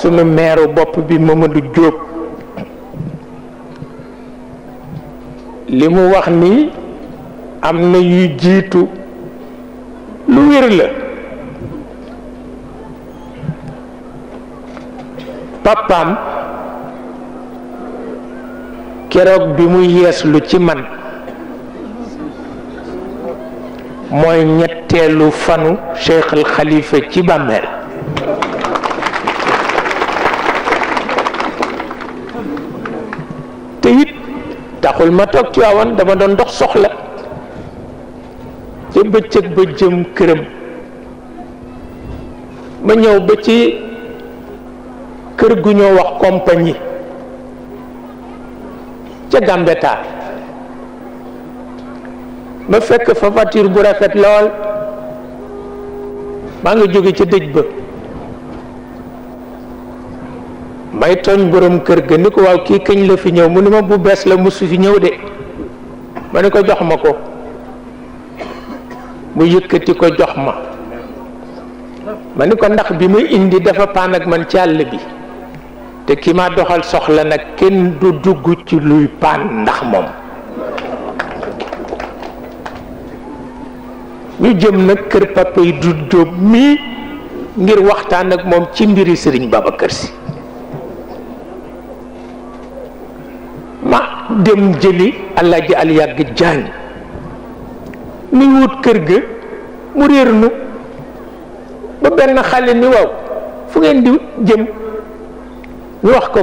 sunu meeru bopp bi Mamadou Diop li mu wax ni am na yu jiitu lu wér la. papaam keroog bi mu yeeslu ci man mooy ñetteelu fanu Cheikh al Khalifa ci bàmmeel. te it taxul ma toog ci waawoon dama doon dox soxla ca bëccëg ba jëm këram ma ñëw ba ci kër gu ñoo wax compagnie ca Gambetta ma fekk fa voiture bu rafet lool maa ngi jóge ca dëj ba may tooñ borom kër ga ni ko waaw kii kañ la fi ñëw mu ni ma bu bees la musu fi ñëw de ma ni ko jox ma ko mu yëkkati ko jox ma ni ko ndax bi muy indi dafa paan ak man ci àll bi te ki ma doxal soxla nag kenn du dugg ci luy paan ndax moom. ñu jëm nag kër papa yi du Jóob mii ngir waxtaan ak moom ci mbiri Sëriñ Babacar Si. ma dem jëli Alaaji al yàgg jaañ ni wut kër ga mu réer nu ba benn xale ni waaw fu ngeen di jëm ñu wax ko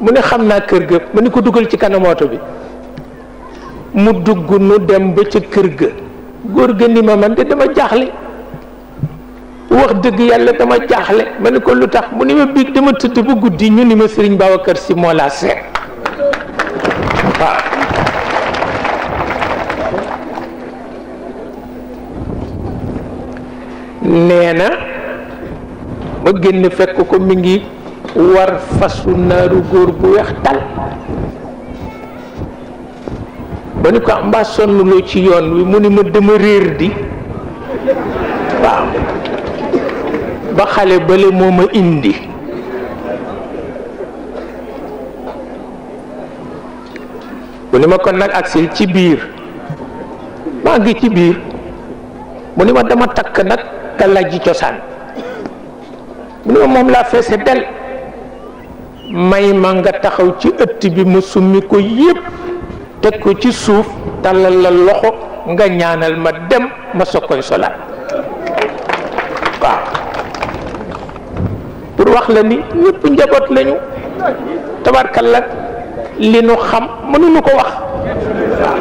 mu ne xam naa kër ga ma ni ko dugal ci kanam oto bi mu dugg nu dem ba ca kër ga góor ga ni ma man de dama jaaxle wax dëgg yàlla dama jaaxle ma ni ko lu tax mu ni ma biig dama tëdd ba guddi ñu ni ma Sëriñ Babacar Si moo laa seet waaw nee na ma génn fekk ko mi ngi war fasu naaru góor bu weex tal ba ni ko mbaa sonnuloo ci yoon wi mu ni ma dama réer di waaw ba xale bale moo ma indi mu ni ma kon nag agsil ci biir maa ngi ci biir mu ni ma dama takk nag gàllaji cosaan mu ni ma moom laa feese del may ma nga taxaw ci ëtt bi ma summi ko yépp teg ko ci suuf tàllal la loxo nga ñaanal ma dem ma soog koy solaat waaw pour wax la ni ñëpp njaboot lañu tabarkalla li nu xam mënuñu ko wax waaw